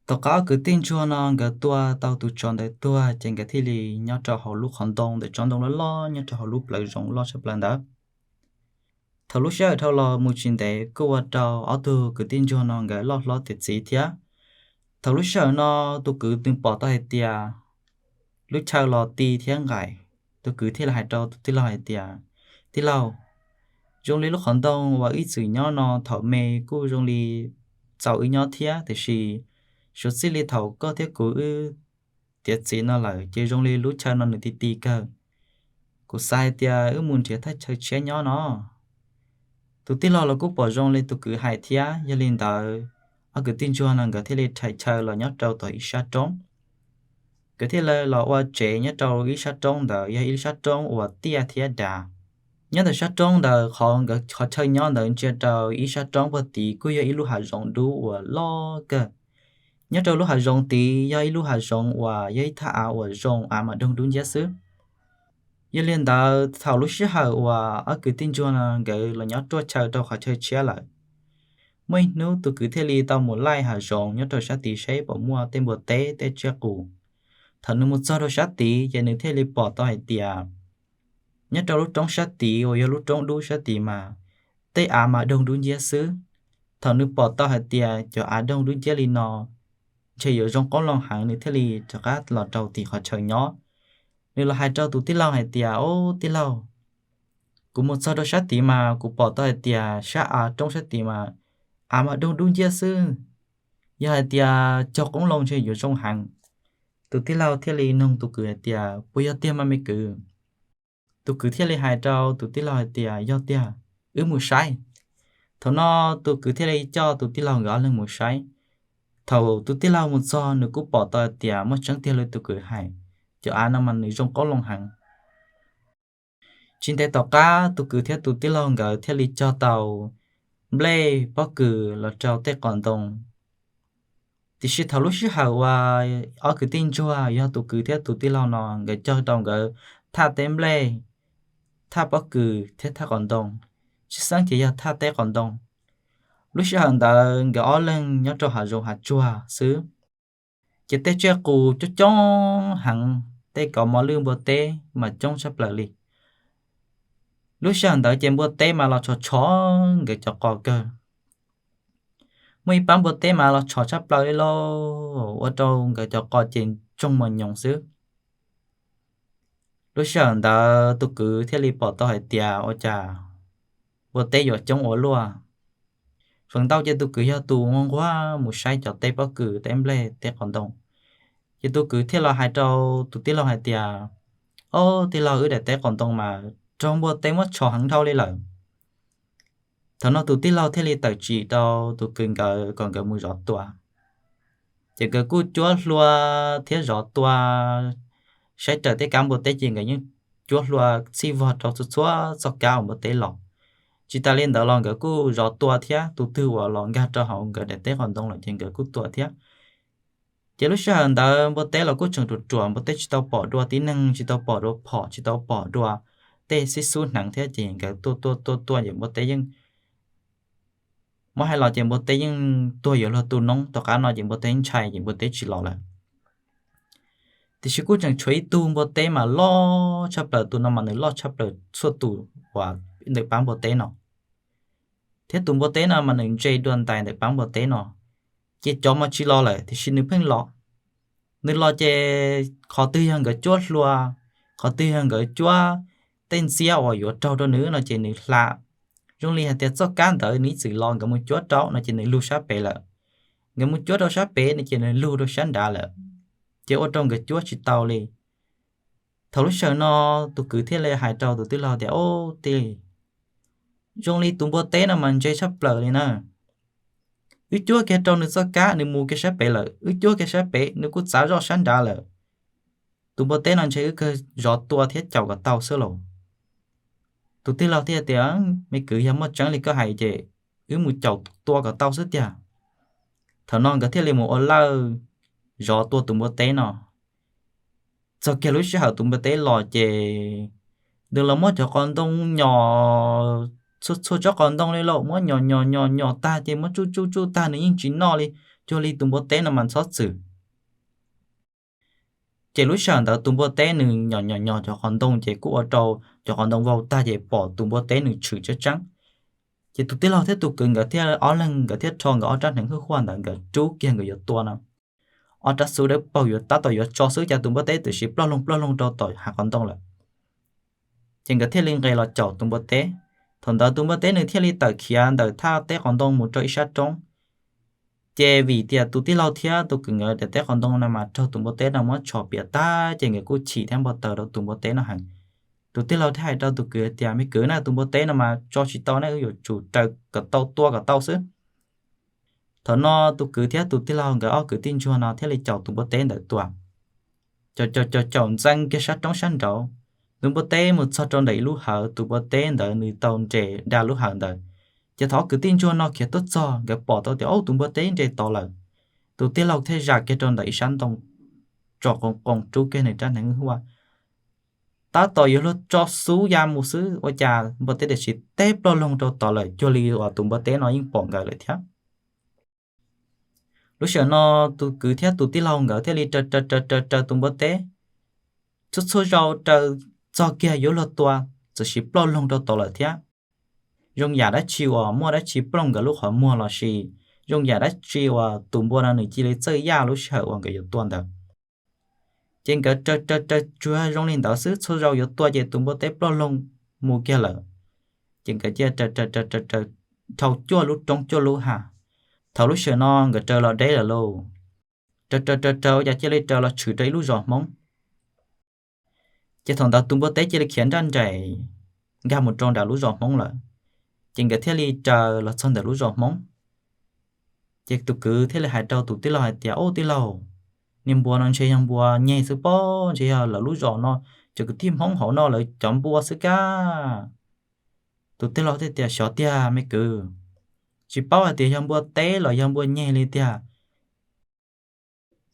Tom qab ob kwv tij ntsuag no nkawd tua tau tus tsov ntawd tuag ces nkawd thiaj li nyob rau hauv lub qhov ntoo ntawm tsob ntoo loj loj nyob rau hauv lub plawv zoov loj tshaj plaws ntawd. Thaum lub sij hawm dhau los mus tsis ntev kuj ua rau ob tug kwv tij ntsuag no nkawd loj hlob tiav txiv thiab. Thaum lub sij hawm no tus kwv twb pom tau hais tias lub chaw los ti thiab nqaim, tus kwv thiaj li hais rau tus tij laug hais tias, Tij laug, zoo li lub qhov ntoo uas wb txwm nyob no thaum me kuj zoo li txaus wb nyob thiab, tiam sis suav txij li thaum koj thiab kuv wb tiav txiv no lawm ces zoo li lub chaw no nws ti ti kawg. Kuv xav hais tias wb mus nrhiav thaj chaw tshiab nyob no. Tus tij laug los kuj pom zoo li tus kwv hais thiab, yog li ntawd ob kwv tij ntsuag no nkawd thiaj li rhais chaw los nyob rau tom ib sab roob. Nkawd thiaj li los ua tsev nyob rau ib sab roob ntawd, yog ib sab roob uas tiaj thiab dav. Nyob ntawm sab roob ntawd qhov nkawd qhov chaw nyob ntawd ntsia rau ib sab roob puag tid kuj yog ib lub hav zoov dub uas loj kawg. Nyob rau lub hav zoov tid yog ib lub hav zoov uas yog ib thaj av uas zoo, av mas doog dub nciab xwb. Yog li ntawd thaum lub sij hawm uas ob kwv tij ntsuag no nkawd los nyob ruaj chaw rau qhov chaw tshiab lawm, muaj ib hnub tus kwv thiaj li tau mus laij hav zoov nyob rau sab tid saib puas muaj tej npua teb tej tsiaj qus. Thaum nws mus txog rau sab tid ces nws thiaj li pom tau hais tias nyob rau lub roob sab tid uas yog lub roob dub sab tid mas tej av mas doog dub nciab xwb. Thaum nws pom tau hais tias cov av doog dub nciab li no ntshe yuav zoo qoob loo heev, nws thiaj li rov qab los rau tim qhov chaw nyob. Nws los hais rau tus tij laug hais tias, Au tij laug, kuv mus txog rau sab tid mas kuv pom tau hais tias sab av roob sab tid mas av mas doog dub nciab xwb. Yog hais tias cog qoob loo ntshe yuav zoo heev. Tus tij laug thiaj li nug tus kwv hais tias, Puas yog tiag mas me kwv? Tus kwv thiaj li hais rau tus tij laug hais tias, Yog tiag, wb mus saib. Thaum no tus kwv thiaj li coj tus tij laug nkawd ob leeg mus saib. Thaum tus tij laug mus txog nws kuj pom tau hais tias muaj tseeb tiag li tus kwv hais, cov av no mas nws zoo qoob loo heev. Tsis ntev tom qab tus kwv thiab tus tij laug nkawd thiaj li cog tau nplej pob kws los rau tej qos ntoo. Tiam sis thaum lub sij hawm uas ob kwv tij ntsuag yog tus kwv thiab tus tij laug no nkawd cog tau nkawd thaj teb nplej, thaj pob kws thiab thaj qos ntoo, tshwj xeeb ces yog thaj teb qos ntoo. Lub sij hawm ntawd nkawd ob leeg nyob rau hav zoov hav tsuag xwb, ces tej tsiaj qus coob coob heev, tej kauv mos lwj npua teb mas coob tshaj plaws li. Lub sij hawm ntawd ces npua teb mas los tshos tshos nkawd cov qos kawg. Muaj ib pab npua teb mas los tshos tshaj plaws li lauj, ua rau nkawd cov qos ces ntsoog mos nyoos xwb. Lub sij hawm ntawd tus kwv thiaj li pom tau hais tias ua cas npua teb yuav coob ua luaj. Feem ntau ces tus kwv yog tus nquag nquag mus saib cov teb pob kws teb nplej teb qos ntoo. Ces tus kwv thiaj los hais rau tus tij laug hais tias, Ob tij laug, wb daim teb qos ntoo mas raug npua teb muab tshos heev dhau li lawm. Thaum no tus tij laug thiaj li tawm tsim rau tus kwv nkawd kom nkawd mus zov tua. Ces nkawd kuj cuab hlua thiab zov tua, saib raws tej kab npua teb ces nkawd yeej cuab hlua txhij vog rau txhua txhua txoj kab uas npua teb los. Tsis tas li ntawd los nkawd kuj zov tua thiab, tus twg uas los nkag rau hauv nkawd daim teb qos ntoo lawm ces nkawd kuj tua thiab. Ces lub sij hawm ntawd npua teb los kuj tseem ruam ruam, npua teb tsis tau pom dua tib neeg, tsis tau pom dua phom, tsis tau pom dua tej xib xub hneev thiab, ces nkawd tua tua tua tua ces npua teb yeej muab hais los ces npua teb yeej tuag yuav luag tu noob. Tom qab no ces npua teb ntshai ces npua teb tsis los lawm. Tiam sis kuj tseem tshuav ib tug npua teb mas loj tshaj plaws, tus no mas nws loj tshaj plaws txhua tus uas ntawm pab npua teb no, thiab tus npua teb no mas nws ntse dua ntais ntawm pab npua teb no. Ces cov mas tsis los lawm tiam sis nws pheej los. Nws los ces qhov twg yog nkawd cuab hlua, qhov twg yog nkawd cuab tej ntxiab uas yuav raug rau nws no ces nws hla. Zoo li hais tias txoj kab ntawd nws ib txwm los nkawd mus cuab rau no ces nws lug sab pem lawm, nkawd mus cuab rau sab pem no ces nws lug rau sab nrad lawm, ces ua rau nkawd cuab tsis tau li. Thaum lub sij hawm no tus kwv thiaj li hais rau tus tij laug tias, Ob tij, zoo li tus npua teb no mas ntse tshaj plaws li na. Wb cuab kiag rau nws txoj kab nws mus kiag sab pem lawm, wb cuab kiag sab pem nws kuj txav zoj sab nrad lawm. Tus npua teb no ntshe wb kawg zov tua thiab caum kom tau xwb lauj. Tus tij laug thiaj tias, Me kwv, yog muaj tseeb li koj hais ces wb mus caum tua kom tau xwb tiag. Thaum no nkawd thiaj li mus ua lawj zov tua tus npua teb no. Txog kiag lub sij hawm tus npua teb los ces nws los muab cov qos ntoo nyos, txhua txhua tsob qos ntoo li lauj, muab nyos nyos nyos nyos tag ces muab tsuj tsuj tsuj tag nws yeej tsis noj li. cuag li tus npua teb no mas ntxhob txwm. Ces lub sij hawm ntawd tus npua teb nws nyom nyom nyom cov qhov ntoo ces kuj ua rau cov qhov ntoo vau tag ces pom tus npua teb nws tshwm tseeb tseeb. Ces tus tij laug thiab tus kwv nkawd thiaj ob leeg nkawd thiaj rho nkawd ob rab hneev hwj huaj ntawd nkawd rub kiag nkawd yuav tua no. Ob rab xub dawb paug yuav tab tom yuav tso xwb cas tus npua teb tiam sis ploj loog ploj loog rau tom hav qhov ntoo lawm. Ces nkawd thiaj li nqes los caum tus npua teb. Thaum ntawd tus npua teb nws thiaj li tawm khiav ntawm thaj teb qhov ntoo mus rau ib sab roob. Ces vim tias tus tij laug thiab tus kwv nkawd daim teb qhov ntoo no mas raug tus npua teb no muab tshos piam tag ces nkawd kuj chim thiab npau taws rau tus npua teb no heev. Tus tij laug thiaj hais rau tus kwv tias, me kwv na, tus npua teb no mas tso tsis tau ne, wb yuav tsum raws kom tau tua kom tau xwb. Thaum no tus kwv thiab tus tij laug nkawd ob kwv tij ntsuag no thiaj li caum tus npua teb ntawd tua. Caum caum caum caum ntxeev kiag sab roob sab nraud, tus npua teb mus txog rau ntawm ib lub hawv, tus npua teb ntawd nws tau nres da lub hawv ntawd. Ces thaum ob kwv tij ntsuag no khiav tuaj txog nkawd pom tau tias ub, tus npua teb nres tod lawm. Tus tij laug thiaj zam kiag rau ntawm ib sab ntoo, tso qoo qoo rub kiag nws rab hneev hwj huaj, tab tom yuav luag tso xub ya mus xwb ua cas npua teb tiam sis teb ploj loog rau tod lawm cuag li uas tus npua teb no yeej pom nkawd lawm thiab. Lub sij hawm no tus kwv thiab tus tij laug nkawd thiaj li raws raws raws raws raws tus npua teb txhua txhua zaus raws txog kiag yuav luag tua, tiam sis ploj loog rau tod lawm thiab. Zoo yam dab tsi uas muaj dab tsi plooj nkawd lub qhov muag los sis zoo yam dab tsi uas tus npua no nws cia li txawj yaj lub sij hawm uas nkawd yuav tua ntawd. Ces nkawd raws raws raws tsuas zoo li ntawd xwb, txhua zaus yuav tua ces tus npua teb ploj loog mus kiag lawm. Ces nkawd cia raws raws raws raws raws dhau cuaj lub roob cuaj lub hav. Thaum lub sij hawm no nkawd raws los deb lawm lauj. Raws raws raws raws ua cas cia li raws los tshwm rau ib lub zos Hmoob. Ces thaum ntawd tus npua teb cia li khiav nraj nraim nkag mus rau nram lub zos Hmoob lawm. Ces nkawd thiaj li raws los txog ntawm lub zos Hmoob. Ces tus kwv thiaj li hais rau tus tij laug hais tias, ub tij laug, niag npua no ntshe yog npua nyeg xwb pob, ntshe yog lawv lub zos no cov kwv tij Hmoob hauv no lawv cov npua xwb kab. Tus tij laug thiaj tias, xyov tiag me kwv, tsis paub hais tias yog npua teb los yog npua nyeg li tiag.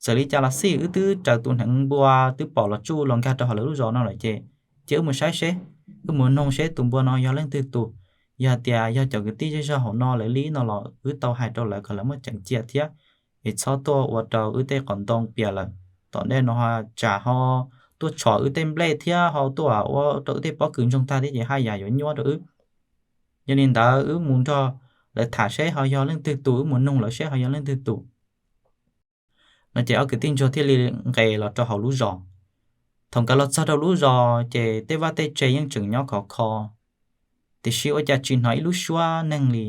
Txawm li cas los xij wb twb raws tus hneev npua twb pom los tsuj los nkag rau hauv lawv lub zos no lawm ces cia wb mus saib seb, wb mus noog seb tus npua no yog leej twg tus. Yog hais tias yog cov kwv tij zej zog hauv no lawv li no los wb tau hais rau lawv kom lawv muaj tseem cia thiab, es txhob tuaj ua rau wb tej qos ntoo pias lawm. Tom ntej no tsam ho tuaj tshov wb tej nplej thiab ho tuaj ua rau wb tej pob kws ntsoog tag thiab ces haj yam yuav nyuaj rau wb. Yog li ntawd wb mus nrog lawv tham seb ho yog leej twg tus, wb mus noog lawv seb ho yog leej twg tus. No ces ob kwv tij ntsuag thiaj li nqes los rau hauv lub zos. Thaum nkawd los txog rau lub zos ces tej vaj tej tse yeej tseem nyob khov kho, tiam sis ua cas tsis hnov ib lub suab neeg li.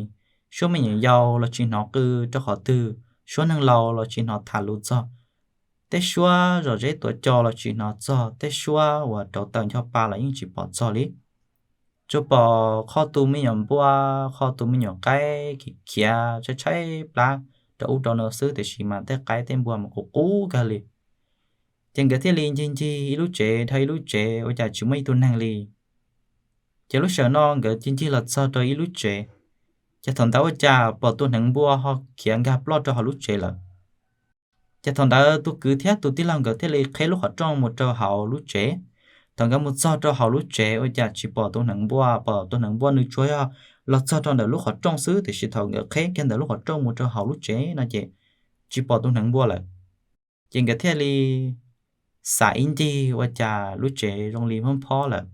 Suab me nyuam yaus los tsis hnov qw rau qhov twg, suab neeg laus los tsis hnov tham lus txog, tej suab zom zeb tuav cos los tsis hnov txog, tej suab uas rauv taws ncho pa los yeej tsis pom txog li. Tsuas pom qhov tus me nyuam npua, qhov tus me nyuam qaib khiav tshaib tshaib plab rau ub rau no xwb, tiam sis mas tej qaib tej npua mas qub qub kawg li. Ces nkawd thiaj li ncig ncig ib lub tsev dhau ib lub tsev ua cas tsis muaj ib tug neeg li. Ces lub sij hawm no nkawd ncig ncig los txog rau ib lub tsev, ces thaum ntawd ua cas pom tus hneev npua ho khiav nkag ploj rau hauv lub tsev lawm. Ces thaum ntawd tus kwv thiab tus tij laug nkawd thiaj li qheb lub qhov rooj mus rau hauv lub tsev. Thaum nkawd mus txog rau hauv lub tsev ua cas tsis pom tus hneev npua, pom tus hneev npua nws tsuas yog los txog rau ntawm lub qhov rooj xwb, tiam sis thaum nkawd qheb kiag ntawm lub qhov rooj mus rau hauv lub tsev no ces tsis pom tus hneev npua lawm. Ces nkawd thiaj li xam ib ncig ua cas lub tsev zoo li muab phob lawm.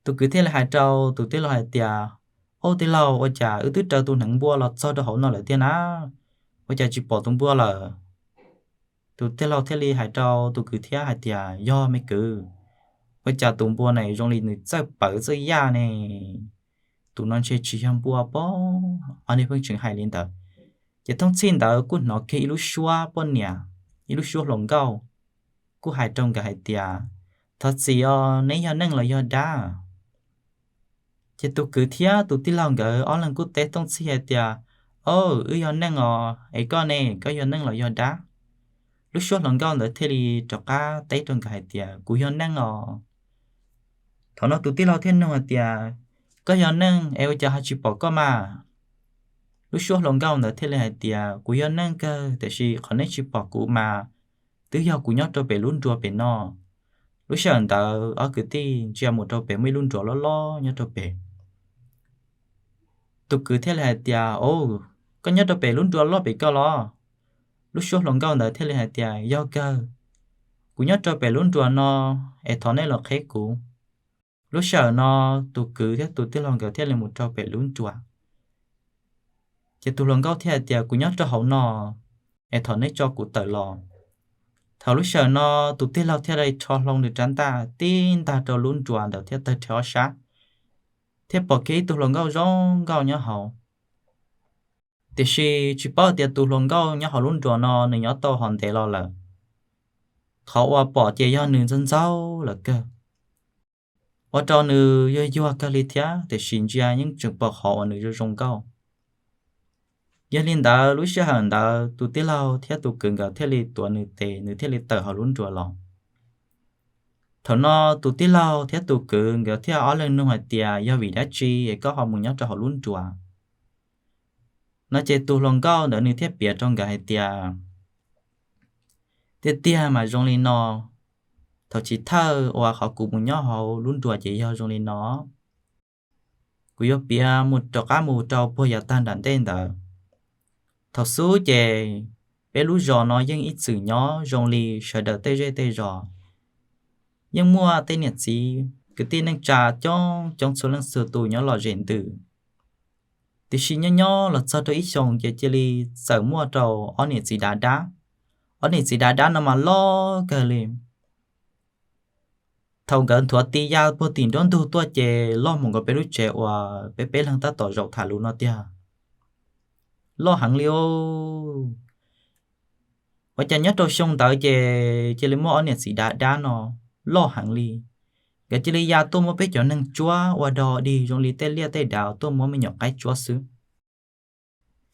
Tus kwv thiaj li hais rau tus tij laug hais tias, ub tij laug, ua cas wb twb raws tus hneev npua los txog rau hauv no lawm tiag na, ua cas tsis pom tus npua lawm? Tus tij laug thiaj li hais rau tus kwv thiab hais tias, yog me kwv, ua cas tus npua ne zoo li nws txawj pawv txawj yaj ne. Tus no ntshe tsis yog npua pob. Ob niag pheej tseem hais li ntawd, ces thooj txhij ntawd kuj hnov kiag ib lub suab poj niam, ib lub suab hluas nkauj kuj hais rau nkawd hais tias, thov txim os, neb yog neeg los yog dab? Ces tus kwv thiab tus tij laug nkawd ob leeg kuj teb thooj txhij hais tias, o, wb yog neeg os, es koj ne, koj yog neeg los yog dab? Lub suab hluas nkauj ntawd thiaj li rov qab teb rau nkawd hais tias, kuv yog neeg os. Thaum no tus tij laug thiaj nug hais tias, koj yog neeg es ua cas ho tsis pom koj mas? Lub suab hluas nkauj ntawd thiaj li hais tias, kuv yog neeg kawg, tiam sis qhov neb tsis pom kuv mas twb yog kuv nyob rau pem lub nruas pem no. Lub sij hawm ntawd ob kwv tij ntsia mus rau pem muaj ib lub nruas loj loj nyob rau pem. Tus kwv thiaj li hais tias, o, Koj nyob rau pem lub nruas loj pem koj los? Lub suab hluas nkauj ntawd thiaj li hais tias, Yog kawg, kuv nyob rau pem lub nruas no, es thov nej los qheb kuv. Lub sij hawm no tus kwv thiab tus tij laug nkawd thiaj li mus rau pem lub nruas. Ces tus hluas nkauj thiaj hais tias, Kuv nyob rau hauv no, es thov neb tso kuv tawm los. Thaum lub sij hawm no tus tij laug thiaj li rho hlo nws rab ntaj tib ntag rau lub nruas ntawd thiab tawg rhe ob sab, thiab pom kiag ib tug hluas nkauj zoo nkauj nyob hauv. Tiam sis tsis paub tias tus hluas nkauj nyob hauv lub nruas no nws nyob tau hov ntev los lawm. Qhov uas pom ces yog nws ntxaug ntxaug lawm kawg, ua rau nws yuag yuag kawg li thiab, tiam sis ntsia yeej tseem pom qhov uas nws zoo zoo nkauj. Yog li ntawd lub sij hawm ntawd tus tij laug thiab tus kwv nkawd thiaj li tuav nws tes, nws thiaj li tawm hauv lub nruas los. Thaum no tus tij laug thiab tus kwv nkawd thiaj ob leeg nug hais tias, Yog vim dab tsi es koj ho mus nyob rau hauv lub nruas? No ces tus hluas nkauj ntawd nws thiaj piav rau nkawd hais tias, Tiag tiag mas zoo li no, thaum chiv thawj uas qhov kuv mus nyob hauv lub nruas ces yog zoo li no. Kuv yuav piav mus rov qab mus rau puag yav tag nram ntej ntawd. Thaum xub ces peb lub zos no yeej ib txwm nyob zoo li sawv daws tej zej tej zos, yeej muaj tej niam txiv kwv tij neej tsa coob coob txhua leej txhua tus nyob lom zem ntws. Tiam sis nyob nyob los txog rau ib xyoos ces cia li txawm muaj rau ob niam txiv dav dab. Ob niam txiv dav dab no mas loj kawg li. Thaum nkawd nthuav tis ya puag tim nruab ntug tuaj ces loj mus nkaus peb lub tsev uas peb peb leeg tab tom zaum tham lus no tiag. Loj heev li os. Ua cas nyob rau xyoo ntawd ces cia li muaj ob niam txiv dav dab no loj heev li. Nkawd cia li ya tuaj muab peb cov neeg tsuab ua dog dig zoo li tej liaj tej dav tuaj muab me nyuam qaib tsuab xwb.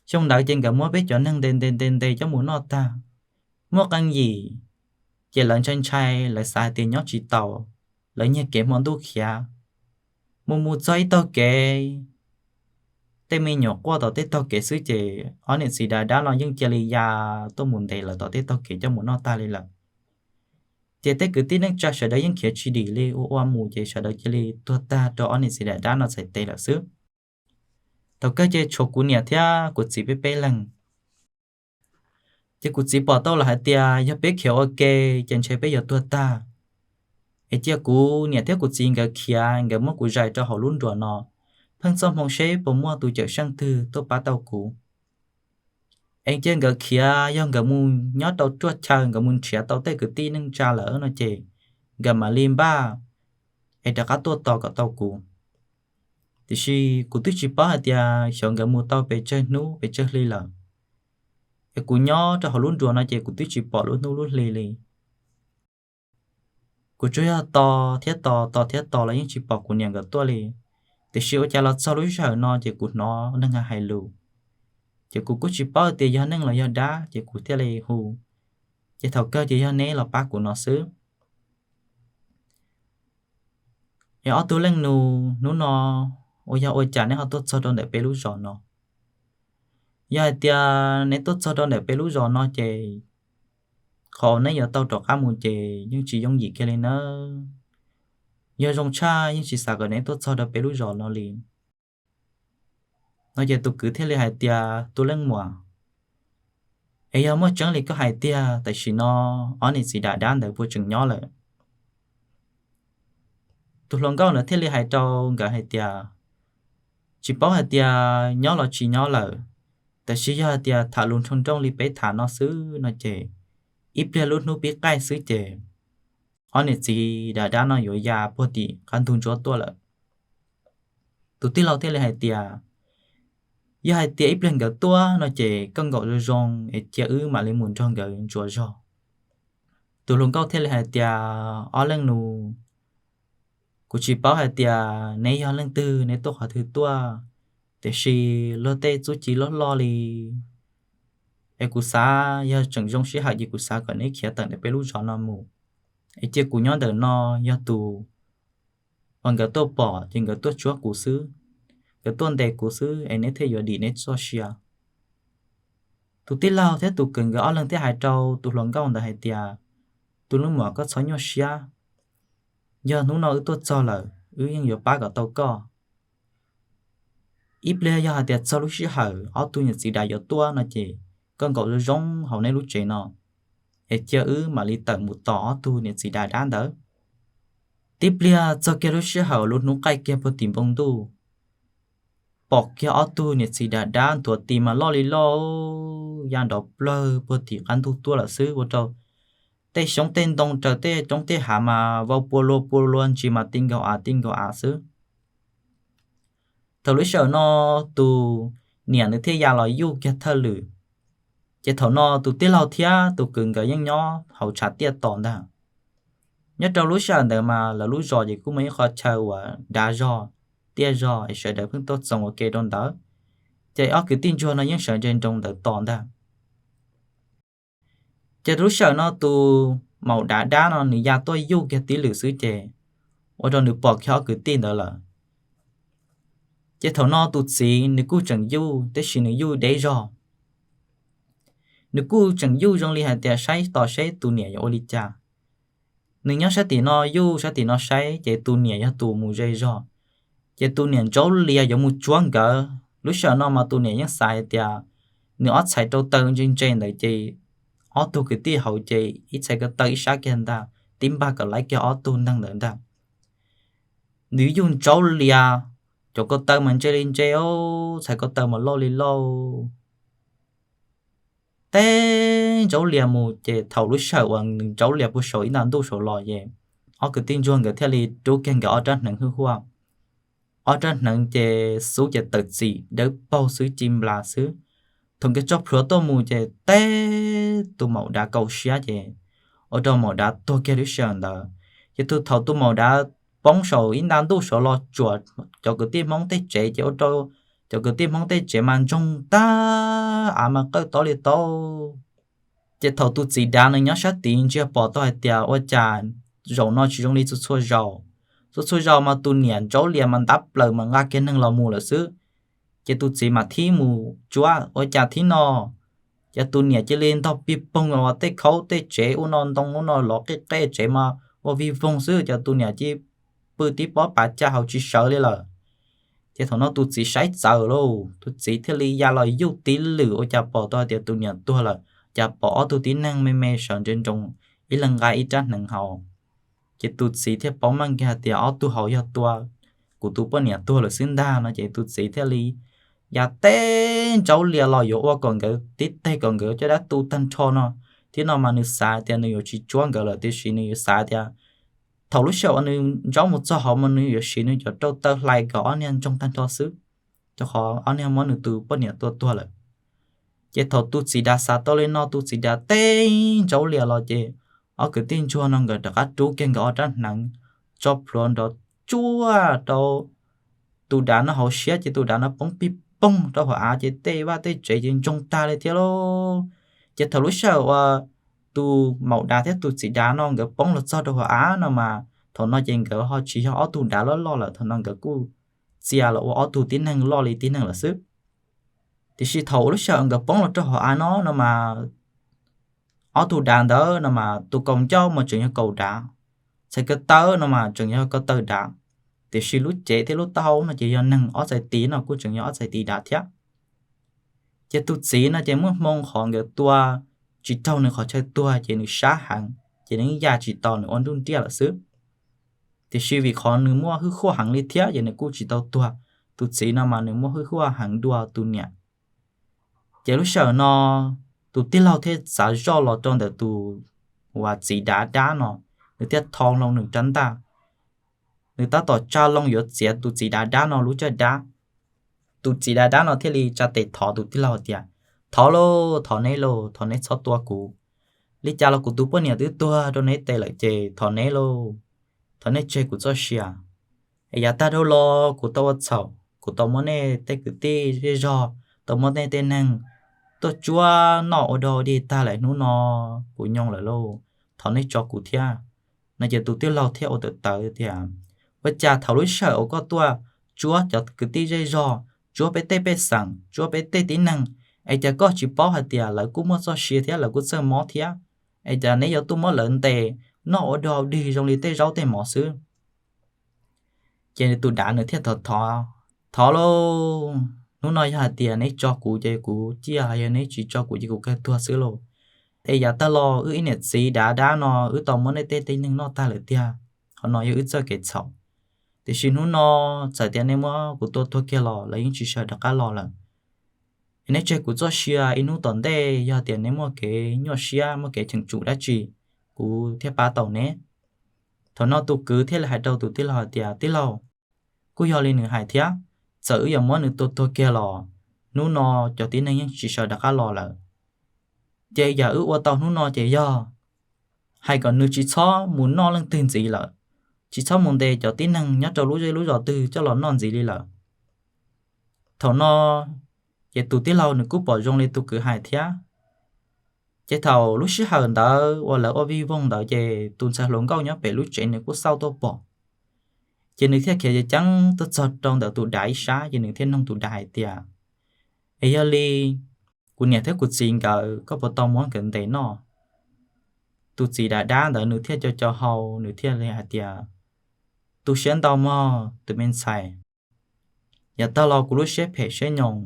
Xyoo ntawd ces nkawd muab peb cov neeg ntes ntes ntes ntes coj mus noj tag. Muaj qee yim ces lawv ntshai ntshai, lawv xav hais tias nyob tsis taus, lawv nyiag kev hmo ntuj khiav. Mus mus txog ib taug kev, tej me nyuam quaj tom tej taug kev xwb ces ob niam txiv dav dab no yeej cia li ya tuaj mus ntes lawv tom tej taug kev coj mus noj tag li lawm. Ces tej kwv tij neej tsa sawv daws yeej khiav tsis dim li, ua ua mus ces sawv daws cia li tuag tag rau ob niam txiv dav dab no txhais tes lawm xwb. Thaum kawg ces tshuav kuv niam thiab kuv txiv peb peb leeg. Ces kuv txiv pom tau lawm hais tias yog peb khiav ua ke ces ntshe peb yuav tuag tag. Es cia kuv niam thiab kuv txiv nkawd khiav, nkawd muab kuv zais rau hauv lub nruas no, pheej txoj hmoo seb puas muaj tus cawm seej twg tuaj pab tau kuv. Es cia nkawd khiav, yog nkawd mus nyob tau ruaj chaw, nkawd mus nrhiav tau tej kwv tij neej tsa lawm no ces nkawd mam li npaj es rov qab tuaj tos kom tau kuv. Tiam sis kuv twb tsis paub hais tias xyov nkawd mus tau pes tsawg hnub pes tsawg hli lawm. Es kuv nyob rau hauv lub nruas no ces kuv twb tsis pom lub hnub lub hli li. Kuv tsuas yog tos thiab tos, tos thiab tos los yeej tsis pom kuv niam nkawd tuaj li. Tiam sis ua cas los txog lub sij hawm no ces kuv hnov neeg hais lus, ces kuv kuj tsis paub tias yog neeg los yog dab ces kuv thiaj li hu. Ces thaum kawg ces yog neb los pab kuv no xwb. Es ob tug leej nus, hnub no ua yog ua cas neb ho tuaj txog rau ntawm peb lub zos no? Yog hais tias neb tuaj txog rau ntawm peb lub zos no ces qhov neb yuav tau rov qab mus ces yeej tsis yooj yim kiag li nawb. Yog zoo tshaj yeej tsis xav kom neb tuaj txog rau peb lub zos no li. No ces tus kwv thiaj li hais tias, Tus leej muam, es yog muaj tseeb li koj hais tiag, tam sim no ob niam txiv dav dab ntawd puas tseem nyob lawm? Tus hluas nkauj ntawd thiaj li hais rau nkawd hais tias, Tsis paub hais tias nyob los tsis nyob lawm, tab sis yog hais tias tham lus nroo nrooj li peb tham no xwb no ces ib pliag lub hnub pib qaij xwb ces ob niam txiv dav dab no yuav ya puag tim qab ntug ntsuab tuaj lawm. Tus tij laug thiaj li hais tias, Yog hais tias ib pliag nkawd tuaj no ces koj nkaum zoo zoo es cia wb mam li mus nrog nkawd ntsuas zog. Tus hluas nkauj thiaj li hais tias, Ob leej nus, kuv tsis paub hais tias neb yog leej twg, neb tuaj qhov twg tuaj, tiam sis luag tej txuj ci loj loj li, es kuv xav yog tseem zoo sij hawm ces kuv xav kom neb khiav tawm ntawm peb lub zos no mus, es cia kuv nyob ntawm no, yog tus uas nkawd tuaj pom ces nkawd tuaj tsuab kuv xwb, nkawd tuaj ntes kuv xwb es neb thiaj yuav dim neb txoj sia. Tus tij laug thiab tus kwv nkawd ob leeg thiaj hais rau tus hluas nkauj ntawd hais tias, Tus leej muam, koj txhob nyuaj siab, yog hnub no wb tuaj txog lawm wb yeej yuav pab kom tau koj. Ib pliag yog hais tias txog lub sij hawm ob tug niam txiv dav yuav tuaj no ces koj nkaum zoo zoo hauv neb lub tsev no, es cia wb mam li tawm mus tos ob tug niam txiv dav dab ntawd. Tib pliag txog kiag lub sij hawm lub hnub qaij kiag puag tim npoo ntuj, pom kiag ob tug niam txiv dav dab nthuav tis mas loj li loj, ya nrov plawg puag tim qab ntug tuaj lawm xwb, ua rau tej xyoob tej ntoo raws tej roob tej hav mas vau pua lua pua lua ntsis mas ti nkaus av ti nkaus av xwb. Thaum lub sij hawm no tus niam nws thiaj ya los yuj kiag thawj lwm, ces thaum no tus tij laug thiab tus kwv nkawd yeej nyob hauv tshav tiaj tos ntag. Nyob rau lub sij hawm ntawd mas lawv lub zos ces kuj muaj ib qho chaw uas dav zog, tiaj zog es sawv daws pheej tuaj txoos ua ke rau ntawd, ces ob kwv tij ntsuag no yeej sawv ntsug nroos ntawd tos ntag. Ces lub sij hawm no tus maum dav dab no nws ya tuaj yuj kiag tib lwm xwb ces ua rau nws pom kiag ob kwv tij ntawd lawm. Ces thaum no tus txiv nws kuj tseem yuj tab sis nws yuj deb zog. Nws kuj tseem yuj zoo li hais tias saib tos seb tus niam yuav ua li cas. Nws nyob sab tim no yuj sab tim no saib ces tus niam yog tus mus ze zog, ces tus niam ntsaub lias yuav mus tsuab nkawd. Lub sij hawm no mas tus niam yeej xav hais tias nws ob txhais rau taw ntse ntse ntawd ces ob tug kwv tij hauv ces ib txhais ko taw ib sab kiag ntag, tib npag kom laib kiag ob tug neeg ntawd ntag. Nws yuj ntsaub lias, cov ko taw mas ntse li ntse, txhais ko taw mas loj li loj. Teb ntsaub lias mus ces thaum lub sij hawm uas nws ntsaub lias puag saum ib nta ntuj saud los ces ob kwv tij ntsuag nkawd thiaj li rub kiag nkawd ob rab hneev hwj huaj. Ob rab hneev ces xub ces tawm txim dawb paug xwb ci nplas xwb. Thaum nkawd tso plhuav tuaj mus ces teb tus maum dav kaus siab ces ua rau maum dav tuag kiag lub sij hawm ntawd. Ces thaum tus maum dav poob saum ib nta ntuj saud los tsuam cov kwv tij Hmoob tej tsev ces ua rau cov kwv tij Hmoob tej tsev mas ntsoog tag, av mas qawj tob li tob. Ces thaum tus txiv dav nws nyob sab tid ntsia pom tau hais tias ua cas zaum no tsis zoo li txhua txhua zaus. Txhua txhua zaus mas tus niam ntsaub lias mas ntab plaws mas nqa kiag neeg los mus lawm xwb. Ces tus txiv mam thib mus tsuab ua cas thib no, ces tus niam cia li ntog pig poog los tej khaub tej tsev ub no ntoo ub no lov qij qej tsev mas ua vig voog xwb, ces tus niam cia pw tib pob pav ca hauv tsis sawv li lawm. Ces thaum no tus txiv saib txawv lauj, tus txiv thiaj li ya los yuj tib lwm ua cas pom tau hais tias tus niam tuag lawm, cas pom ob tug tib neeg me me sawv ntsug nroos ib leeg nqa ib rab hneev hauv. Ces tus txiv thiaj paub meej kiag hais tias ob tug hauv yog tua kuv tus poj niam tuag lawm xwb ntag no ces tus txiv thiaj li ya teb ntsaub lias los yuav ua kom nkawd tib teg kom nkawd caj dab tu tag nrho no. Thiab no mas nws xav tias nws yuav tsis tsuab nkawd lawm tiam sis nws yuav xav tias thaum lub sij hawm uas nws ntsaub mus txog hauv mas nws yuav siv nws cov rau taw hlais kom ob niag ntsoog tag nrho xwb, rau qhov ob niag muab nws tus poj niam tua tuag lawm. Ces thaum tus txiv dav xav tau li no tus txiv dav teb ntsaub lias los ces ob kwv tij ntsuag no nkawd rov qab rub kiag nkawd ob rab hneev tso plhuav nrov tsuaj rau tus dav no hauv siab ces tus dav no poob pig poog rau hauv av ces tej vaj tej tsev ces ntsoog tag li thiab lauj. Ces thaum lub sij hawm uas tus maum dav thiab tus txiv dav no nkawd poob los txog rau hauv av no mas thaum no ces nkawd ho tsis yog ob tug dav loj loj lawm, thaum no nkawd kuj txia los ua ob tug tib neeg loj li tib neeg lawm xwb. Tiam sis thaum lub sij hawm nkawd poob los rau hauv av no no mas ob tug dav ntawd no mas tus kaus ncauj mas tseem yog kaus dav, txhais ko taw no mas tseem yog ko taw dav, tiam sis lub cev thiab lub taub hau no ces yog neeg ob txhais tis no kuj tseem yog ob txhais tis dav thiab. Ces tus txiv no ces muaj hmoo qhov nkawd tua tsis raug nws qhov chaw tuag ces nws sab heev, ces nws ya tsis tau nws ua nruj nriaj lawm xwb. Tiam sis vim qhov nws muaj hwj huaj heev li thiab ces nws kuj tsis tau tuag. Tus txiv no mas nws muaj hwj huaj heev dua tus niam. Ces lub sij hawm no tus tij laug thiaj txav zoj los rau ntawm tus uas txiv dav dab no, nws thiaj thau hlo nws rab ntaj, nws tab tom tsa loo yuav txiav tus txiv dav dab no lub caj dab. Tus txiv dav dab no thiaj li tsa tes thov tus tij laug tias, Thov lauj, thov neb lauj, thov neb txhob tua kuv. Li cas los kuv tus poj niam twb tuag rau neb tes lawm ces thov neb lauj, thov neb tseg kuv txoj sia. Es yav tag dhau los kuv tau ua txhaum, kuv tau muab nej tej kwv tij zej zog, tau muab nej tej neeg tuaj tsuab noj ua dog ua dig tag lawm, hnub no kuv nyoo lawm lauj, thov neb tso kuv thiab. No ces tus tij laug thiaj ua tawm tawv tias, Ua cas thaum lub sij hawm uas koj tuaj tsuab cov kwv tij zej zog, tsuab peb tej pej xeem, tsuab peb tej tib neeg, es cas koj tsis paub hais tias lawv kuj muaj txoj sia thiab lawv kuj txawj mob thiab? Es cas neb yuav tuaj muab lawv ntes noj ua dog dig zoo li tej zaub tej mov xwb? Ces tus dav nws thiaj thov thov, Thov lauj, hnub no yog hais tias neb tso kuv ces kuv ciaj, yog neb tsis tso kuv ces kuv kawg tuag xwb lauj. Es yav tag los wb ib niam txiv dav dab no wb tau muab nej tej tib neeg noj tag lawm tiag, qhov no yog wb txoj kev txhaum. Tiam sis hnub no txawm tias nej muab kuv tua tuag kiag los lawv yeej tsis sawv rov qab los lawm. Es neb tseg kuv txoj sia ib hnub tom ntej, yog tias neb muaj kev nyuaj siab muaj kev cheem tsum dab tsi, kuv thiaj pab tau neb. Thaum no tus kwv thiaj li hais rau tus tij laug hais tias, Tij laug, kuj yog li nws hais thiab, txawm wb yuav muab nws tua tuag kiag los hnub no cov tib neeg yeej tsis sawv rov qab los lawm. Ces yam wb ua tau hnub no ces yog hais kom nws tsis txhob mus noj leej twg ntxiv lawm, tsis txhob mus ntes cov tib neeg nyob rau lub zej lub zos twg coj los noj ntxiv li lawm. Thaum no ces tus tij laug nws kuj pom zoo li tus kwv hais thiab. Ces thaum lub sij hawm ntawd uas lawv ua vij voog ntawd ces tus ntxhais hluas nkauj nyob pem lub tsev nws kuj xauj tuaj pom. Ces nws thiaj khiav ceev ceev tuaj txog rau ntawm tus dav ib sab ces nws thiaj nug tus dav hais tias, Es yog li kuv niam thiab kuv txiv nkawd koj puas tau muab nkawd ntes noj? Tus txiv dav dab ntawd nws thiaj co co hau, nws thiaj li hais tias, Tu siab ntau mog tus me ntxhais. Yav tag los kuv lub siab phem siab nyoos,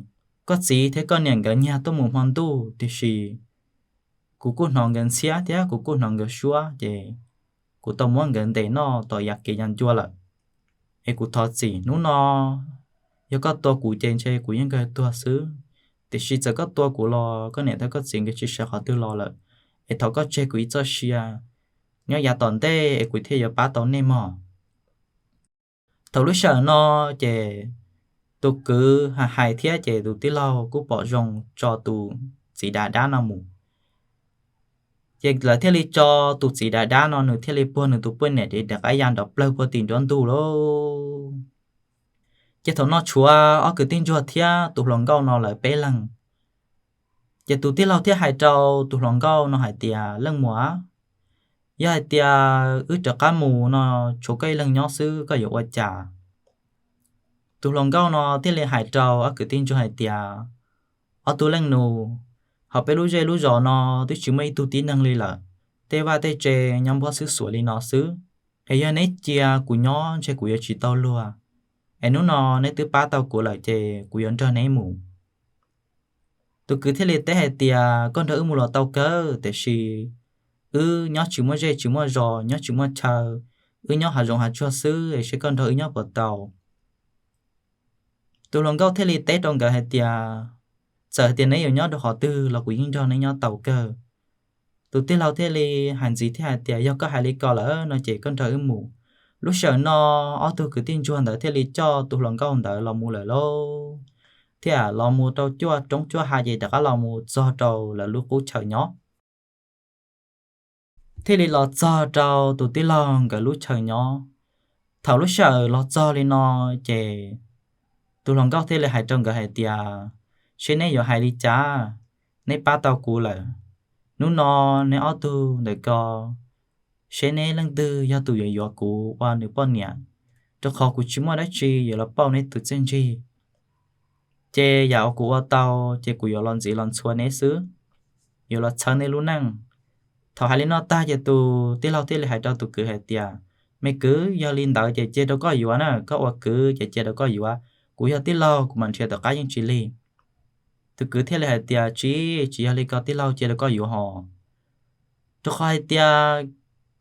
koj txiv thiab koj niam nkawd nyiag tuaj mus hmo ntuj, tiam sis kuv kuj hnov nkawd ntxhiab thiab kuv kuj hnov nkawd suab, ces kuv tau muab nkawd ntes noj tom yav kev yas ncua lawm. Es kuv thov txim, hnub no yog koj tua kuv ces ntshe kuv yeej kawg tuag xwb, tiam sis txawm koj tua kuv los koj niam thiab koj txiv nkawd tsis sawv qhov twg los lawm. Es thov koj tseg kuv ib txoj sia, nyob yav tom ntej es kuv thiaj yuav pab tau nej mog. Thaum lub sij hawm no ces tus kwv hais hais thiab ces tus tij laug kuj pom zoo tso tus txiv dav dab no mus. Ces lawv thiaj li tso tus txiv dav dab no, nws thiaj li puag nws tus poj niam ces rov qab ya nrov plawg puag tim nruab ntug lauj. Ces thaum no tshuav ob kwv tij ntsuag thiab tus hluas nkauj no lawv peb leeg. Ces tus tij laug thiaj hais rau tus hluas nkauj no hais tias, Leej muam, yog hais tias wb rov qab mus no tshuav koj ib leeg nyob xwb koj yuav ua cas? Tus hluas nkauj no thiaj li hais rau ob kwv tij ntsuag hais tias, Ob tug leej nus, hauv peb lub zej lub zos no twb tsis muaj ib tug tib neeg li lawm, tej vaj tej tse nyob npuab xwb xuav li no xwb. Es yog neb cia kuv nyob ntshe kuv yuav tsis tau luag. Es hnub no neb twb pab tau kuv lawm ces kuv yuav nrog neb mus. Tus kwv thiaj li teb hais tias, Koj nrog wb mus los tau kawg, tiam sis wb nyob tsis muaj zej tsis muaj zos, nyob tsis muaj chaw, wb nyob hav zoov hav tsuag xwb, es seb koj nrog wb nyob puas tau? Tus hluas nkauj thiaj li teb rau nkawd hais tias, Txawm hais tias neb yuav nyob rau qhov twg los kuv yeej nrog neb nyob tau kawg. Tus tij laug thiaj li hais ntxiv thiab hais tias, Yog koj hais li ko lawm no ces koj nrog wb mus. Lub sij hawm no ob tug kwv tij ntsuag ntawd thiaj li coj tus hluas nkauj ntawd los mus lawm lauj, thiaj los mus rau cuaj roob cuaj hav ces rov qab los mus txog rau lawv lub qub chaw nyob. Thiaj li los txog rau tus tij laug nkawd lub chaw nyob. Thaum lub sij hawm los txog li no ces tus hluas nkauj thiaj li hais rau nkawd hais tias, Seb neb yuav hais li cas, neb pab tau kuv lawm. Hnub no neb ob tug ntawm ko, seb neb leej twg yog tus yuav yuav kuv ua nws poj niam, rau qhov kuv tsis muaj dab tsi yuav los pauj neb tus txiaj ntsig. Ces yam uas kuv ua tau ces kuv yuav los ntxiv los ntxhua neb xwb, yuav los txhawb neb lub neej. Thaum hais li no tag ces tus tij laug thiaj li hais rau tus kwv hais tias, Me kwv, yog li ntawd ces cia rau koj yuav na, koj ua kwv ces cia rau koj yuav, kuv yog tij laug kuv mam nrhiav tom qab yeej tsis lig. Tus kwv thiaj li hais tias, Tsis, tsis yog li ko tij laug, cia rau koj yuav hos. Rau qhov hais tias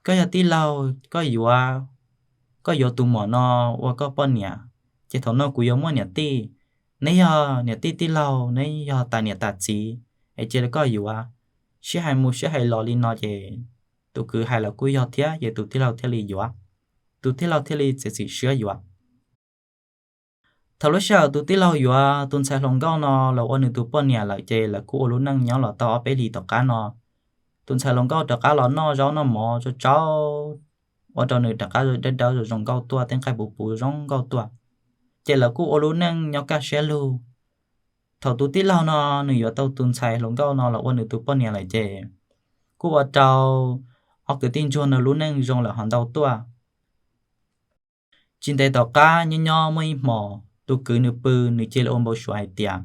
koj yog tij laug, koj yuav, koj yuav tus muam no ua koj poj niam, ces thaum no kuv yuav muaj niam tij. Neb yog niam tij tij laug, neb yog tas niam tas txiv, es cia rau koj yuav. Sib hais mus sib hais los li no ces tus kwv hais los kuj yog thiab, ces tus tij laug thiaj li yuav. Tus tij laug thiaj li txiav txim siab yuav. Thaum lub sij hawm tus tij laug yuav tus ntxhais hluas nkauj no los ua nws tus poj niam lawm ces lawv kuj ua lub neej nyob los tau ob peb hlis tom qab no. Tus ntxhais hluas nkauj rov qab los noj zaub noj mov tsau tsau, ua rau nws rov qab dawb dawb zoo zoo nkauj tuaj, tej nqaij puv puv zoo nkauj tuaj. Ces lawv kuj ua lub neej nyob kaj siab lug. Thaum tus tij laug no nws yuav tau tus ntxhais hluas nkauj no los ua nws tus poj niam lawm ces kuj ua rau ob kwv tij ntsuag no lub neej zoo lawm ho ntau tuaj. Tsis ntev tom qab nyob nyob muaj ib hmos tus kwv nws pw, nws cia li ua npau suav hais tias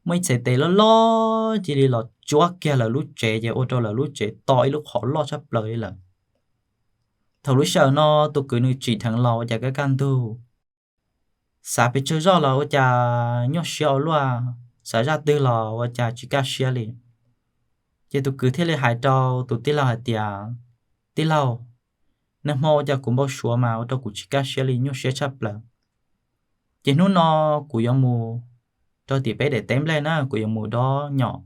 muaj ib txhais tes loj loj cia li los tsuab kiag lawv lub tsev ces ua rau lawv lub tsev to ib lub qhov loj tshaj plaws li lawm. Thaum lub sij hawm no tus kwv nws tsim dheev los ua cas kaj kaj ntug, xav pes tsawg zoj los ua cas nyuaj siab ua luaj, xav zaj twg los ua cas tsis kaj siab li. Ces tus kwv thiaj li hais rau tus tij laug hais tias, Tij laug, nag hmo ua cas kuv npau suav mas ua rau kuv tsis kaj siab li, nyuaj siab tshaj plaws. Ces hnub no kuv yuav mus rau tim peb daim teb nplej na, kuv yuav mus dob nyom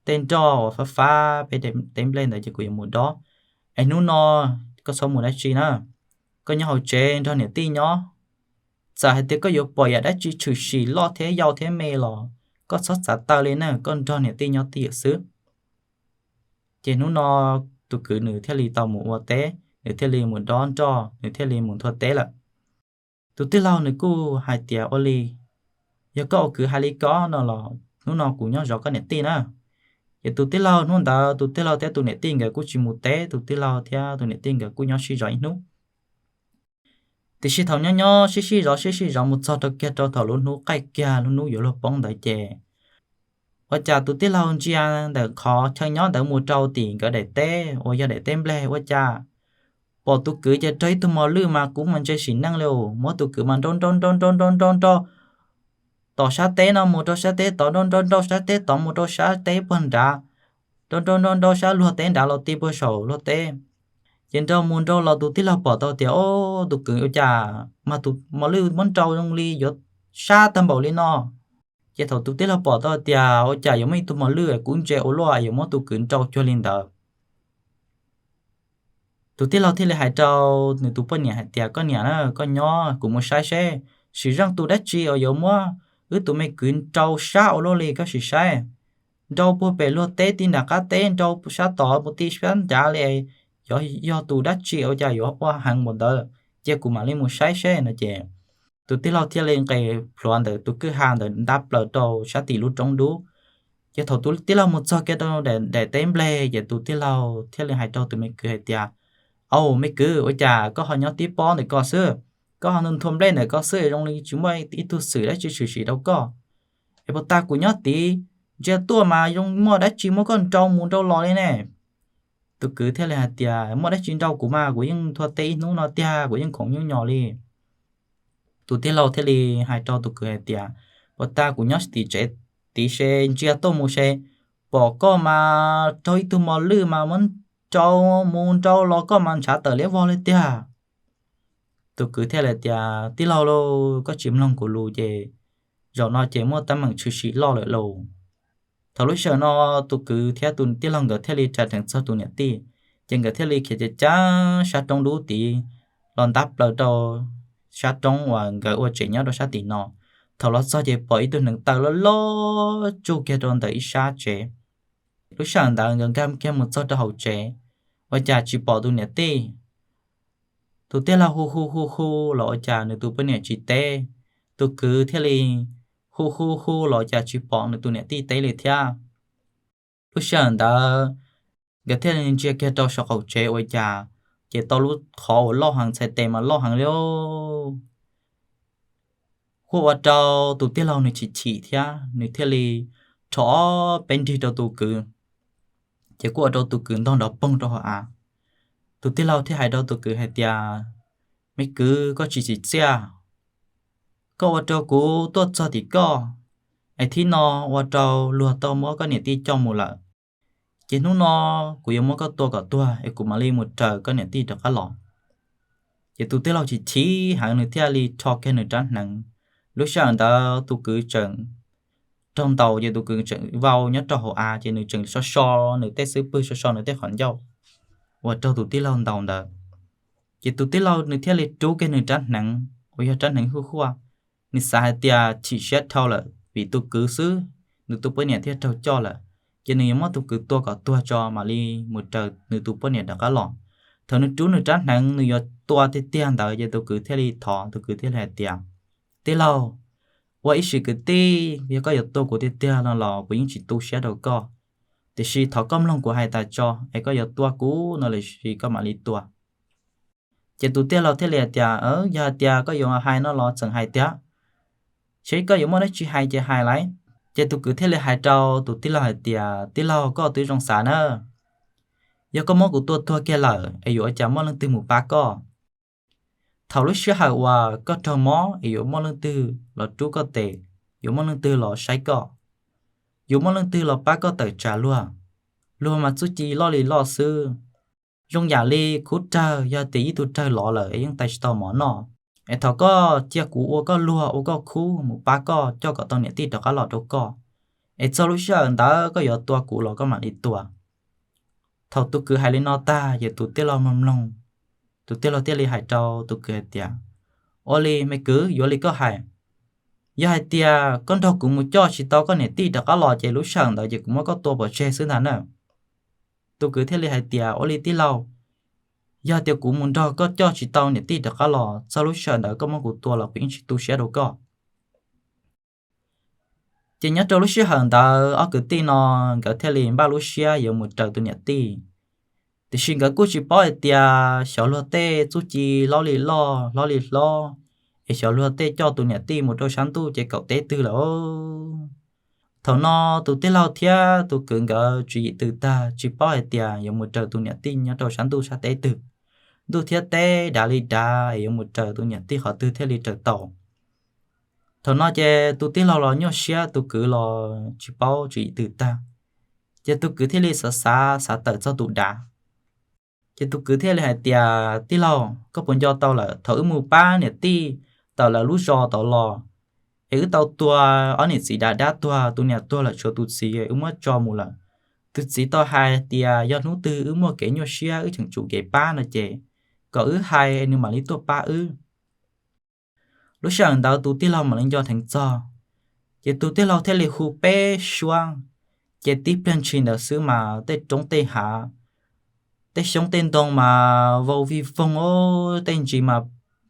tej nroj uas fab fab peb daim teb nplej ntawd ces kuv yuav mus dob. Es hnub no koj txhob mus dab tsi na, koj nyob hauv tsev nrog niam tij nyob. Txawm hais tias koj yuav pom yam dab tsi tshwm sim loj thiab yau thiab me los koj txhob txav taw li na, koj nrog niam tij nyob twj ywm xwb. Ces hnub no tus kwv nws thiaj li tau mus ua teb, nws thiaj li mus dob nroj, nws thiaj li mus nthua teb lawm. Tus tij laug nws kuj hais tias, Ua li, yog koj ua kwv hais li ko no los hnub no kuv nyob zov koj niam tij na. Ces tus tij laug hnub ntawd tus tij laug thiab tus niam tij nkawd kuj tsis mus teb, tus tij laug thiab tus niam tij nkawd kuj nyob sib zov ib hnub. Tiam sis thaum nyob nyob sib sib zov sib sib zov mus txog rau kiag rau thaum lub hnub qaij kiag lub hnub yuav luag poob ntawd ces ua cas tus tij laug ntsia ntawm qhov chaw nyob ntawd mus rau tim nkawd daim teb uas yog daim teb nplej ua cas pom tus kwv ces raug ib tug mos lwj mas kuv mas ntse sim neej li, muab tus kwv mas nrau nrau nrau nrau nrau nrau nrau tom sab teb no mus rau sab teb tod, nrau nrau nrau sab teb tod mus rau sab teb puag nrad, nrau nrau nrau nrau sab luag teb nrad los ti puag saum luag teb. Ces nrau mus nrau los tus tij laug pom tau tias, Ob, tus kwv ua cas mas tus mos lwj muab nrau zoo li yuav sab tag npaum li no. Ces thaum tus tij laug pom tau tias ua cas yuav muaj ib tug mos lwj kub ntse ua luaj yuav muab tus kwv nrau cuag li ntawd, tus tij laug thiaj li hais rau nws tus poj niam hais tias, Koj niam na, koj nyob kuv mus saib seb sim zeej tus dab tsi uas yuav muab wb tus me kwv nrau sab ua luaj li, koj sim saib. Nrau puag pem luag teb ti nram qab teb, nrau sab tod mus ti sab nrad li, yog tus dab tsi ua cas yuav ua heev npaum ntawd, cia kuv mam li mus saib seb no ces tus tij laug thiaj li nqes plhuav ntawm tus kwj ha ntawd ntab plaws rau sab tim lub roob dub. Ces thaum tus tij laug mus txog kiag rau daim teb nplej ces tus tij laug thiaj li hais rau tus me kwv hais tias, Au me kwv, ua cas koj ho nyob tib pob ntawm ko xwb? Koj ho nthua nplej ntawm ko xwb zoo li tsis muaj ib tug xwm dab tsi tshwm sim rau koj. Es puag ta kuv nyob tid ntsia tuaj mas zoo muaj dab tsi muab koj nrau mus nrau los li ne. Tus kwv thiaj li hais tias, Muaj dab tsi nrau kuv mas, kuv yeej nthua teb ib hnub no tiag, kuv yeej khoom nyuj nyos li. Tus tij laug thiaj li hais rau tus kwv hais tias, Puag ta kuv nyob tim tsev tid se ntsia tuaj mus se pom koj mas raug ib tug mos lwj mas muab nrau mus nrau los koj mas ntshav tawm liab vog li tiag. Tus kwv thiaj li tias, Tij laug lauj, koj tsis mloog kuv lus ces zaum no ces muaj teeb meem tshwm sim loj lawm lauj. Thaum lub sij hawm no tus kwv thiab tus tij laug nkawd thiaj li ras dheev txog tus niam tij, ces nkawd thiaj li khiav ceev ceev sab roob dub tid los ntab plaws rau sab roob uas nkawd ua tsev nyob rau sab tim no. Thaum los txog ces pom ib tug hneev taw loj loj tsuj kiag rau ntawm ib sab tsev. Lub sij hawm ntawd nkawd nkag kiag mus txog rau hauv tsev, ua cas tsis pom tus niam tij. Tus tij laug hu hu hu hu los ua cas nws tus poj niam tsis teb. Tus kwv thiaj li hu hu hu los cas tsis pom nws tus niam tij teb li thiab. Lub sij hawm ntawd nkawd thiaj li ntsia kiag rau saum qaum tsev ua cas ces tau lub qhov uas loj heev, txhais tes mas loj heev li. Kuj ua rau tus tij laug nws chim chim thiab nws thiaj li rho ob peb nrig rau tus kwv, ces kuj ua rau tus kwv ntog nrov poog rau hauv av. Tus tij laug thiaj hais rau tus kwv hais tias, Me kwv, koj tsis tsim txiaj, koj ua rau kuv tuaj txog tim koj, es thib no ua rau luag tau muab koj niam tij coj mus lawm. Ces hnub no kuv yuav muab koj tua kom tuag es kuv mam li mus raws koj niam tij rov qab los. Ces tus tij laug chim chim heev nws thiaj li rho kiag nws rab hneev. Lub sij hawm ntawd tus kwv tseem raug ntaus ces tus kwv tseem vau nyob rau hauv av ces nws tseem so so nws tej xub pwg, so so nws tej qhov ncauj uas raug tus tij laug ntaus ntawd. Ces tus tij laug nws thiaj li rub kiag nws rab hneev uas yog rab hneev huj huaj, nws xav hais tias chim siab dhau lawm vim tus kwv xwb nws tus poj niam thiaj raug coj lawm, ces nws yuav muab tus kwv tua kom tuag tso mam li mus raws nws tus poj niam rov qab los. Thaum nws rub nws rab hneev nws yuav tua tiag tiag ntawd ces tus kwv thiaj li thov, tus kwv thiaj li hais tias, Tij laug, ua ib sim kwv tij, yog koj yuav tua kuv tiag tiag no los kuv yeej tsis tu siab rau koj, tiam sis thov koj mloog kuv hais tas tso, es koj yuav tua kuv no los sis koj mam li tua. Ces tus tij laug thiaj li hais tias, Yog hais tias koj yuav hais no los txeem hais tiag, seb koj yuav muaj dab tsi hais ces hais lauj. Ces tus kwv thiaj li hais rau tus tij laug hais tias, Tij laug, koj twb zoo xav na, yog koj muab kuv tua tuag kiag lawm es yuav ua cas muaj leej twg mus pab koj? Thaum lub sij hawm uas koj raug mob es yuav muaj leej twg los rub koj tes, yuav muaj leej twg los saib koj, yuav muaj leej twg los pab koj tawm tsam luag. Luag mas txuj ci loj li loj xwb. Zoo yam li khub rawg, yog tias ib tug rawg lov lawm es yeej tais tsis tau mov noj. Es thaum koj cia kuv ua koj luag ua koj khub mus pab koj coj kom tau niam tij rov qab los rau koj, es txog lub sij hawm ntawd koj yuav tua kuv los koj mam li tua. Thaum tus kwv hais li no tag ces tus tij laug mloog mloog, tus tij laug thiaj li hais rau tus kwv hais tias, ua li me kwv, yuav li koj hais. Yog hais tias koj nrog kuv mus coj tsis tau koj niam tij rov qab los ces lub sij hawm ntawd ces kuv muab koj tua pov tseg xwb ntag na. Tus kwv thiaj li hais tias, ua li tij laug, yog tias kuv mus nrog koj coj tsis tau niam tij rov qab los, txog lub sij hawm ntawd koj muab kuv tua los kuv yeej tsis tu siab rau koj. Ces nyob rau lub sij hawm ntawd ob kwv tij no nkawd thiaj li npaj lub siab yuav mus raws tus niam tij. Tiam sis nkawd kuj tsis paub hais tias xyov luag tej txuj ci hlob li loj hlob li hlob, es xyov luag tej coj tus niam tij mus rau sab ntuj ces kaum teb twg lawm. Thaum no tus tij laug thiab tus kwv nkawd tswv yim twb tag, tsis paub hais tias yuav mus raws tus niam tij nyob rau sab ntuj sab teb twg. Ntuj thiab teb dav li dav es yuav mus raws tus niam tij qhov twg thiaj li raws tau. Thaum no ces tus tij laug los nyuaj siab, tus kwv los tsis paub tswv yim twb tag. Ces tus kwv thiaj li xav xav xav tawm txog tus dav. Ces tus kwv thiaj li hais tias, tij laug, koj puas nco tau lawm thaum wb mus pab niam tij tawm lawv lub zos tod los, es wb tau tua ob niam txiv dav dab tuag, tus niam tuag lawm tshuav tus txiv wb muab tso mus lawm. Tus txiv tau hais tias yog hnub twg wb muaj kev nyuaj siab wb tseem tsum kev pab no ces kom wb hais nws mam li tuaj pab wb. Lub sij hawm ntawd tus tij laug mam li nco dheev txog, ces tus tij laug thiaj li hu peb suab. Ces tib pliag ntshis ntawd xwb mas tej roob tej hav, tej xyoob tej ntoo mas vau vij voog, tej ntsis mas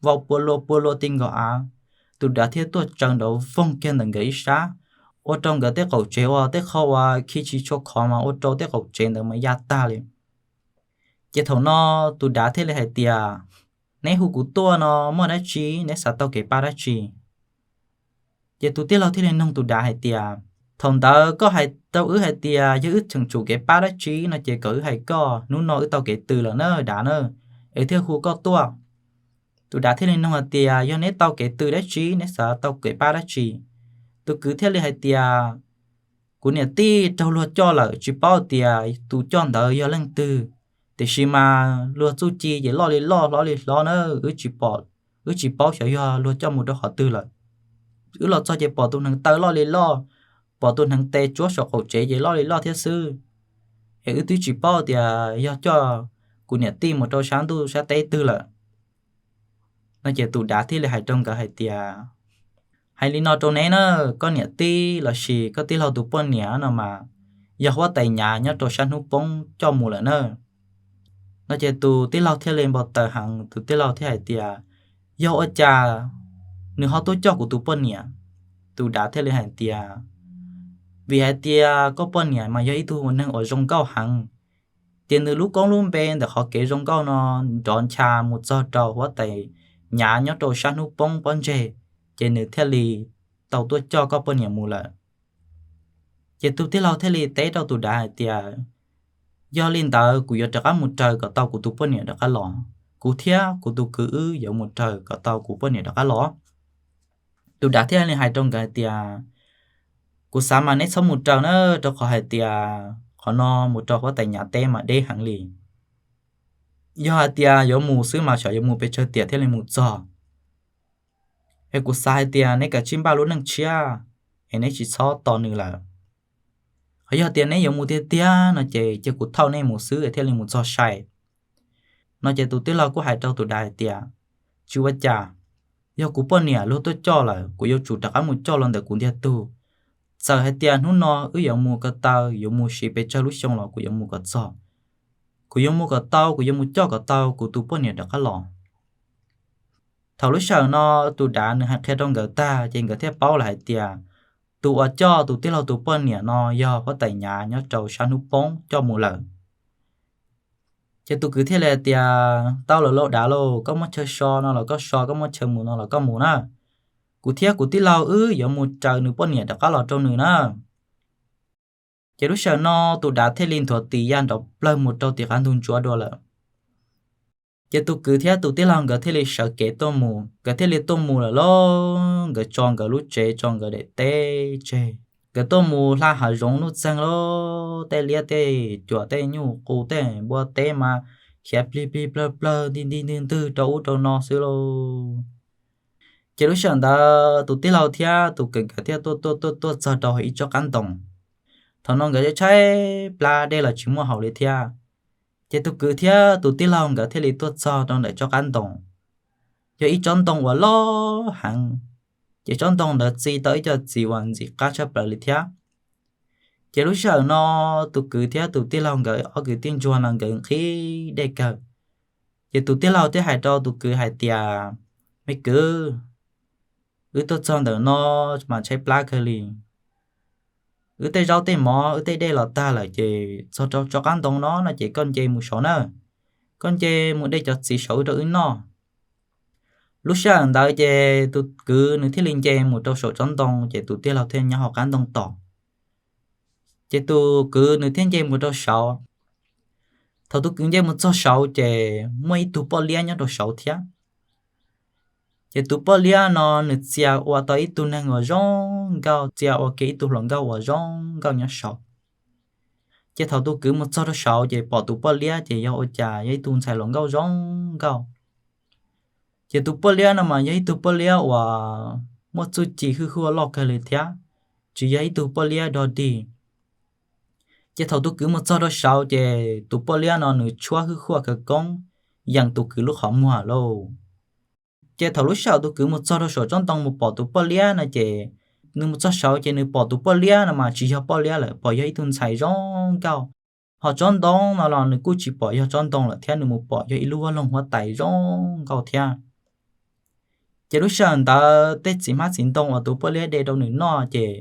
vau pua lua pua lua ti nkaus av. Tus dav thiaj tuaj tsaws nrov voog kiag ntawm nkawd ib sab, ua rau nkawd tej qaum tsev uas tej qho uas khi tsis tshua khov mas ua rau tej qaum tsev ntawd mas ya tag li. Ces thaum no tus dav thiaj li hais tias, neb hu kuv tuaj no muaj dab tsi, neb xav tau kev pab dab tsi? Ces tus tij laug thiaj li nug tus dav hais tias, thaum ntawd koj hais rau wb hais tias yog wb tseem tsum kev pab dab tsi no ces kom wb hais koj, hnub no wb tau kev tws lawm na dav na, es thiaj hu koj tuaj. Tus dav thiaj li nug hais tias, yog neb tau kev tws dab tsi, neb xav tau kev pab dab tsi? Tus kwv thiaj li hais tias, kuv niam tij raug luag coj lawm, tsis paub tias tus coj ntawd yog leej twg, tiam sis mas luag txuj ci ces loj li loj hlob li hlob na, wb tsis paub xyov yog luag coj mus rau qhov twg lawm. Wb los txog ces pom tus hneev taw loj li loj, pom tus hneev tes tsuab saum qaum tsev ces loj li loj thiab xwb. Es wb twb tsis paub tias yog coj kuv niam tij mus rau sab ntuj sab teb twg lawm. No ces tus dav thiaj li hais rau nkawd hais tias, hais li no rau neb na, koj niam tij lossis koj tij laug tus poj niam no mas yog huab tais Nyav nyob rau sab hnub poob coj mus lawm na. No ces tus tij laug thiaj li npau taws heev, tus tij laug thiaj hais tias, yog ua cas nws ho tuaj coj kuv tus poj niam? Tus dav thiaj li hais tias, vim hais tias koj poj niam mas yog ib tug neeg uas zoo nkauj heev, ces nws lub koob lub npe ntawm qhov kev zoo nkauj no nrov ncha mus txog rau huab tais Nyav nyob rau sab hnub poob pob ntseg, ces nws thiaj li tau tuaj coj koj poj niam mus lawm. Ces tus tij laug thiaj li teb rau tus dav hais tias, yog li ntawd kuv yuav rov qab mus raws kom tau kuv tus poj niam rov qab los, kuv thiab kuv tus kwv wb yuav mus raws kom tau kuv poj niam rov qab los. Tus dav thiaj li hais rau nkawd hais tias, kuv xav mas neb txhob mus raws na, rau qhov hais tias qhov no mus rau huab tais Nyav teb mas deb heev li. Yog hais tias yuav mus xwb mas xyov yuav mus pes tsawg tiam thiaj li mus txog. Es kuv xav hais tias neb kav tsij npaj lub neej tshiab, es neb tsis txhob tos nws lawm. Ho yog tias neb yuav mus tiag tiag no ces cia kuv thauj nej mus xwb es thiaj li mus txog sai. No ces tus tij laug kuj hais rau tus dav hais tias, tsis ua cas, yog kuv poj niam luag tuaj coj lawm kuv yuav tsum rov qab mus coj los ntawm kuv ntiag tug. Txawm hais tias hnub no wb yuav mus ko taw, yuav mus siv pes tsawg lub xyoo los kuv yuav mus kom txog. Kuv yuav mus kom tau, kuv yuav mus coj kom tau kuv tus poj niam rov qab los. Thaum lub sij hawm no tus dav nws hais qhia rau nkawd tag ces nkawd thiaj paub lawm hais tias tus uas coj tus tij laug tus poj niam no yog huab tais Nyav nyob rau sab hnub poob coj mus lawm. Ces tus kwv thiaj li hais tias, tau lawm lauj dav lauj, koj muaj chaw so no los koj so, koj muaj chaw mus no los koj mus na. Kuv thiab kuv tij laug wb yuav mus raws nws poj niam rov qab los rau nws na. Ces lub sij hawm no tus dav thiaj li nthuav tis ya nrov plawg mus rau tim qab ntug ntsuab dua lawm. Ces tus kwv thiab tus tij laug nkawd thiaj li sawv kev tuaj mus, nkawd thiaj li tuaj mus lawm lauj. Nkawd tso nkawd lub tsev, tso nkawd daim teb tseg, nkawd tuaj mus hla hav zoov nuj txeeg lauj. Tej liab tej cuam, tej nyuj qus, tej npua teb mas khiav plig plig plawg plawg, nti nti ntwg ntwg rau ub rau no xwb lauj. Ces lub sij hawm ntawd tus tij laug thiab tus kwv nkawd thiaj tuaj tuaj tuaj tuaj txog rau hauv ib tsob qab ntoo. Thaum no nkawd tshaib plab, dej los tsis muaj haus li thiab. Ces tus kwv thiab tus tij laug nkawd thiaj li tuaj txog rau ntawm tsob qab ntoo. Yog ib tsob ntoo uas loj heev, ces tsob ntoo ntawd txi tau ib co txiv uas ntxim qab tshaj plaws li thiab. Ces lub sij hawm no tus kwv thiab tus tij laug nkawd ob kwv tij ntsuag no nkawd nqhis dej kawg. Ces tus tij laug thiaj hais rau tus kwv hais tias, Me kwv, wb tuaj txog ntawm no mas tshaib plab kawg li. Wb tej zaub tej mov, wb tej dej los tag lawm, ces txog rau tsob qab ntoo no no ces koj nce mus saud na, koj nce mus de cov txiv saud rau wb noj. Lub sij hawm ntawd ces tus kwv nws thiaj li nce mus rau saum tsob ntoo, ces tus tij laug thiaj nyob hauv qab ntoo tos. Ces tus kwv nws thiaj nce mus rau saud. Thaum tus kwv nce mus txog saud ces muaj ib tug poj liab nyob rau saud thiab. Ces tus poj liab no nws txia ua tau ib tug neeg uas zoo nkauj, txia ua kiag ib tug hluas nkauj uas zoo nkauj nyob saud. Ces thaum tus kwv mus txog rau saud ces pom tus poj liab ces yog ua cas yog ib tug ntxhais hluas nkauj zoo nkauj. Ces tus poj liab no mas yog ib tug poj liab uas muaj txuj ci hwj huaj loj kawg li thiab, tsis yog ib tug poj liab dog dig. Ces thaum tus kwv mus txog rau saud ces tus poj liab no nws tshuab hwj huaj khawv koob yees tus kwv lub qhov muag lauj. Ces thaum lub sij hawm tus kwv mus txog rau saum tsob ntoo mus pom tus poj liab no ces nws mus txog saud ces nws pom tus poj liab no mas tsis yog poj liab lawm, pom yog ib tug ntxhais zoo nkauj. Ho tsob ntoo no los nws kuj tsis pom yog tsob ntoo lawm thiab, nws mus pom yog ib lub vaj loog huab tais zoo nkauj thiab. Ces lub sij hawm ntawd tej txiv hmab txiv ntoo uas tus poj liab de rau nws noj ces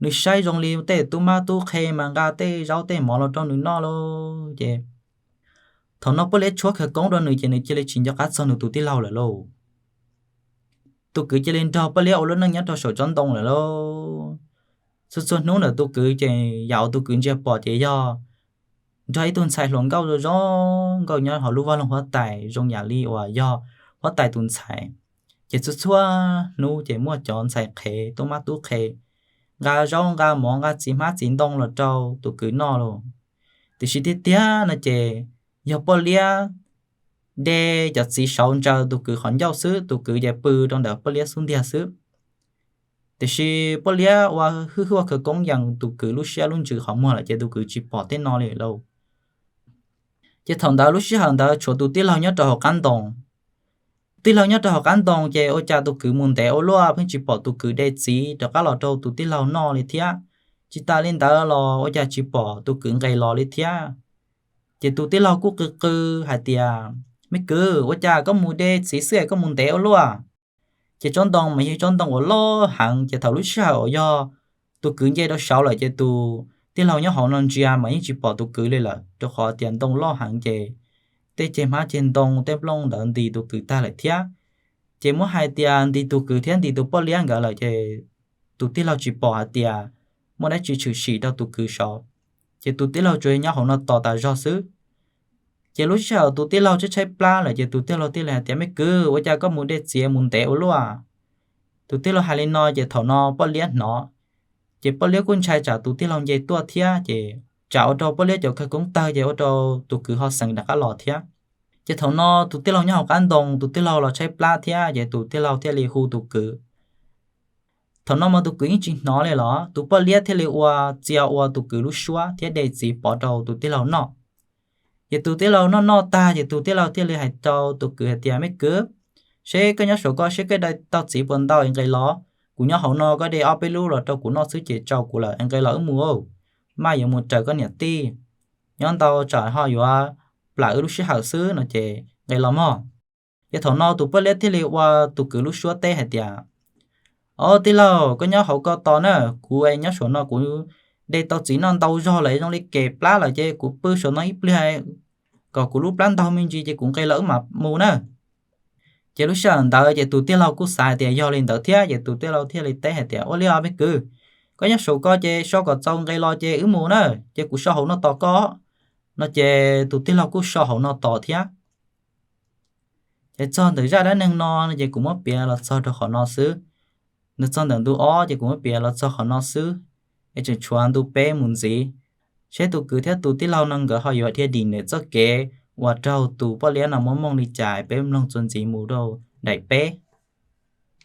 nws saib zoo li tej tub mab tub qhe mas nqa tej zaub tej mov los rau nws noj lauj. Ces thaum no poj liab tshuab khawv koob rau nws ces nws cia li tsis nco qab txog nws tus tij laug lawm lauj. Tus kwv cia li nrog poj liab ua lub neej nyob rau saum tsob ntoo lawm lauj. Txhua txhua hnub ntawm tus kwv ces yam uas tus kwv ntsia pom ces yog nrog ib tug ntxhais hluas nkauj zoo nkauj nyob hauv lub vaj loog huab tais zoo yam li uas yog huab tais tus ntxhais. Ces txhua txhua hnub ces muaj cov ntxhais qhev tub mab tub qhe nqa zaub nqa mov nqa txiv hmab txiv ntoo los rau tus kwv noj lauj. Tiam sis tiag tiag no ces yog poj liab de cov txiv saud ntsaws tus kwv qhov ncauj xwb, tus kwv ces pw rau ntawm poj liab xub ntiag xwb. Tiam sis poj liab ua hwj huaj khawv koob yees tus kwv lub siab lub ntsws qhov muag lawm ces tus kwv tsis pom tej no li lauj. Ces thaum ntawd lub sij hawm ntawd tshuav tus tij laug nyob rau hauv qab ntoo. Tij laug nyob rau hauv qab ntoo ces ua cas tus kwv mus ntev ua luaj pheej tsis pom tus kwv de txiv rov qab los rau tus tij laug noj li thiab. Tsis tas li ntawd los ua cas tsis pom tus kwv nqes los li thiab. Ces tus tij laug kuj qw qw hais tias, Me kwv, ua cas koj mus de txiv xwb es koj mus ntev ua luaj? Ces tsob ntoo mas yog ib tsob ntoo uas loj heev, ces thaum lub sij hawm uas yog tus kwv nce rau saud lawm ces tus tij laug nyob hauv no ntsia mas yeej tsis pom tus kwv li lawm, rau qhov tias ntoo loj heev ces tej ceg hmab ceg ntoo tej nplooj ntawd ntis tus kwv tag lawm thiab. Ces muab hais tias ntis tus kwv thiab ntis tus poj liab nkawd lawm ces tus tij laug tsis pom hais tias muaj dab tsi tshwm sim rau tus kwv saud. Ces tus tij laug tsuas nyob hauv no tos tas zog xwb. Ces lub sij hawm tus tij laug tshaib tshaib plab lawm ces tus tij laug thiaj li hais tias, Me kwv, ua cas koj mus de txiv mus ntev ua luaj? Tus tij laug hais li no ces thaum no poj liab hnov, ces poj liab kuj ntshai tsam tus tij laug nce tuaj thiab, ces tsam ua rau poj liab cov khawv koob tawg ces ua rau tus kwv ho xeev rov qab los thiab. Ces thaum no tus tij laug nyob hauv qab ntoo, tus tij laug los tshaib plab thiab, ces tus tij laug thiaj li hu tus kwv. Thaum no mas tus kwv yeej tsis hnov li los tus poj liab thiaj li ua, txia ua tus kwv lub suab thiab de txiv pov rau tus tij laug noj. Ces tus tij laug noj noj tag ces tus tij laug thiaj li hais rau tus kwv hais tias, Me kwv, seb koj nyob saum koj seb koj de tau txiv puas ntau es nqes los, kuv nyob hauv no koj de ob peb lub los rau kuv noj xwb ces tsau kuv lawm es nqes los wb mus, maj yuav mus raws koj niam tij, nyob ntau tsam ho yuav plam wb lub sij hawm xwb no ces nqes los mog. Ces thaum no tus poj liab thiaj li ua tus kwv lub suab teb hais tias, Au tij laug, koj nyob hauv ko tos na, kuv nyob saum no kuv de tau txiv noj ntau zog lawm zoo li kem plab lawm ces kuv pw saum no ib pliag kom kuv lub plab ntaug me ntsis ces kuv nqes los wb mam mus na. Ces lub sij hawm ntawd ces tus tij laug kuj xav hais tias yog li ntawd thiab ces tus tij laug thiaj li teb hais tias, Ua li os me kwv, koj nyob saum ko ces so kom txaus nqes los ces wb mus na, ces kuv so hauv no tos koj. No ces tus tij laug kuj so hauv no tos thiab. Ces txog ntawm zaj dab neeg no no ces kuv muab piav los txog rau qhov no xwb. Nws txog ntawm ntu ob ces kuv muab piav los txog qhov no xwb. Es tseem tshuav ntu peb mus ntxiv, seb tus kwv thiab tus tij laug no nkawd ho yuav dhia dim ntawm txoj kev uas raug tus poj liab no muab mooj li cas, peb mloog txuas ntxiv mus rau daim peb.